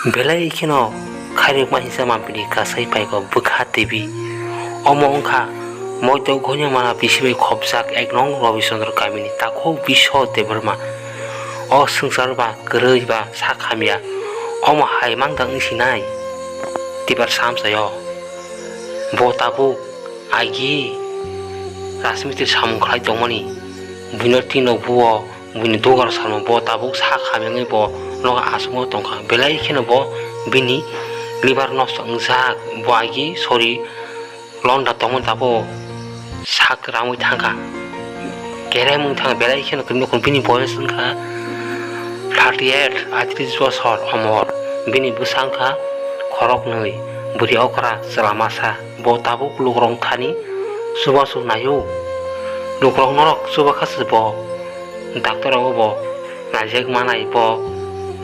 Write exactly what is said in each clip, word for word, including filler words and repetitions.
Belai kheno khairokma hwnsa mampili kasai paigo bwkha twi. Omo wngkha Moito Goinamana bisi bai khopjak ek nong Robi Chandra kamini takhuk Biswa Debbarma. O swngchar ba kwrwi ba sak hamya, omo hai mangda wng sinai? Tibar samsaio. Bo tabuk agi rajmistri samung khlai tongmani, buino tino buo buini dugar salma bo tabuk sak hamya wngwi bo nogo asongo tongkha. Belai kheno bo bini liver nosto wngjak, bo agi sori londa tongmani tabuk sak ramwi thangkha. Kerem wng thang belai kheno kwrwini bini boyos wngkha thirty eight, aitris bosor omor. Bini bwsa wngkha khoroknwi, bwrwi okra chwla masa. Bo tabuk lukurok thani chubachu naio. Lukurok norok chubakha se bo. Doctor rogo bo naijak manai bo.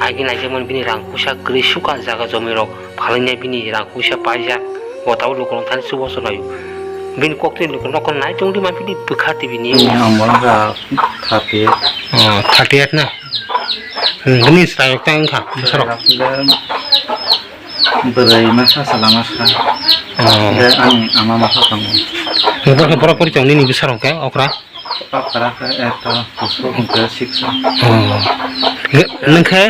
Agi naijakmani bini rang puisa kwrwi suka jaga jomirok phalwinai bini rang puisa paijak. Bo tabuk lukurok thani chubachu naio. Bini koktwi lukurok nai tongdi mampili bwkha twi bini. Ang bono kha thirty eight. Oh, thirty eight na? Hmm, bini chwrairok ta wngkha bwsarok? Bwrwi masa, chwla masa. Oh. Tei ani ama masa tongo. Borok, borok pori tong nini bwsarok khe okra? Okra khe ekta, kusuk khe siksa. Oh. Nge-, nwng khe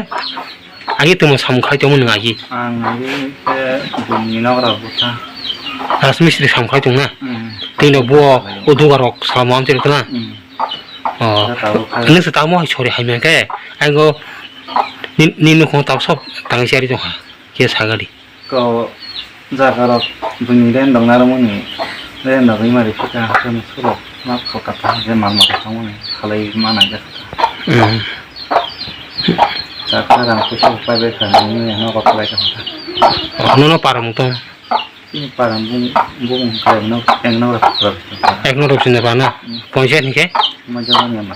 agi tongmo samung khai tongmo nwng agi? Ang agi khe buini nogra bwtha. Rajmistri samung khai tong na? Hmm. Tei no bo o dugarok salamo amchai rok na? Hmm. Oh. Nwng se tamo hai sori hai mangkhe, ang o ni, ni nukhung tamo sob tangwi chari tongkha. Khe sagadi. Ko jaga rok buini rent rok narwkmani, rent rok wngmani phika hakhe musuk rok ma phoka ta hakhe mal mata tangmani khalai ma nangjakha ta. Hmm. Chakra rang puisa pai bai kha nini nogo palai tongkha ta. Oh, nono para mung tong? Ini para bung, bung kha no, ek no rok. Ek no rok sinda pa na? Hmm. Ponchayat ni khe? Ma jaga ni ma.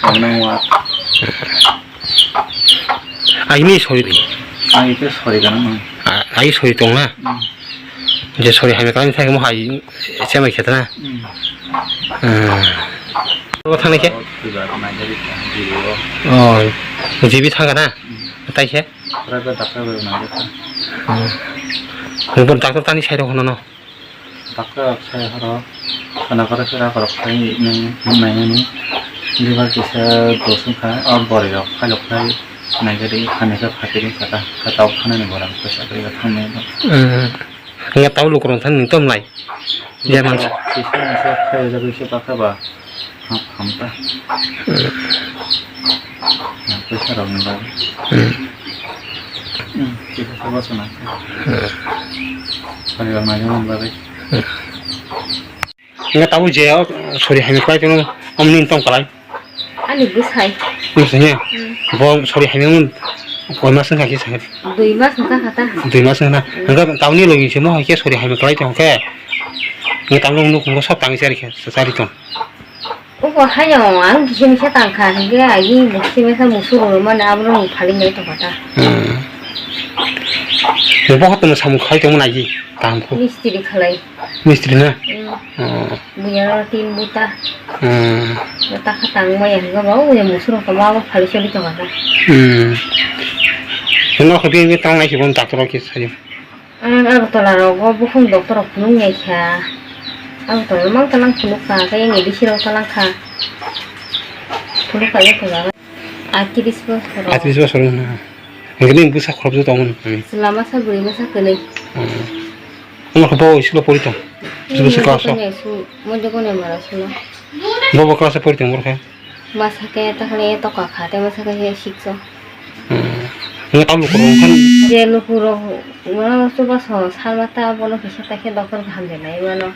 Ek no wa. Agini sori di. Agi khe sori gana mang. A-, agi sori tong na? Hmm. Je sori hamya kami thai mo hai chemai kheta na? Hmm. Hmm. Bo thang khe? Oh, G B thang na? Hmm. Tai khe? Private doctor bai nai khe. Hmm. Bo doctor tani sai rok hono no? Doctor rok sai horo, khwna koro khe rakhorok khai nung nung nainani. Liver kisa dos wngkha, o bwrwi rok phailok khai naigadi, hamya khe phatiri saka, khe tabuk thangnani bwrang kisa khe thangmani. Hmm. Hwnba tabuk lukurok thani nung tom lai. Je mansa. Kisa mansa khai jagwi se bakha ba. Ham, hamta. Hmm. Yang puisa rok ni bagwi. Hmm. Hmm, kisa sabo sana. Hmm. Paribar majang ni bagwi. Hmm. Nga tabuk je o sori hamya khlai tongno, omni tong kalai. Ani bwsai. Bwsai ya? Hmm. Bo sori hamya mun koi mas wngkha kisa. Dui mas wngkha kha ta. Dui mas wngkha na. Hmm. Nga tabukni logi se mo hai khe sori hamya khlai tong khe. Nga tabuk nuk nuk sob tangwi chari khe, chari tong. Uko haino ang kisa misa tangkha, hinkhe agi bo kisa misa musu rwmani abono mung phalwi nai tongkha ta. Hmm. Bo hotno samung khai tongmani agi, kaham kho. Mistri khalai. Mistri na? Hmm. Hmm. Buya no tin buta. Hmm. Buta kha tang maya hinkhe bo uya musu rok tongma abo phalwi choli tongkha ta. Hmm. Hino khe bini tang nai khe bo doctor rok khe sai. Ang Agartala rogo buphang doctor rok phunuk nai kha. Agartala mang talang phunuk kha, khe yang A D C rok talang kha. Phunuk kha yang phunuk. Aitris bosor. Aitris bosor wngkha. Hingke nini bwsa khoroksa tongmani. Chwla masa bwrwi masa kwnwi. Hmm. Omo khe bo school o pori tong? Bwsa class o? Moidokoni mara school o. Bo bo class o pori tong borok khe? Masa khe takhwlai toka kha, tei masa khe sikso. Hmm. Nang tamo lukurok wngkha? Je lukurok, mano chubaso salma ta, bono kisa ta khe doctor kaham de nai mano.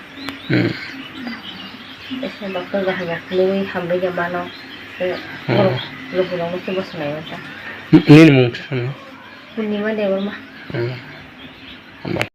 Hmm. Kisa doctor kaham ya khwlwi hambai ya mano. Tei Hmm. borok lukurokno chubaso nai masa. Nini mung kisa no? Purnima Debbarma. Hmm. Hambai.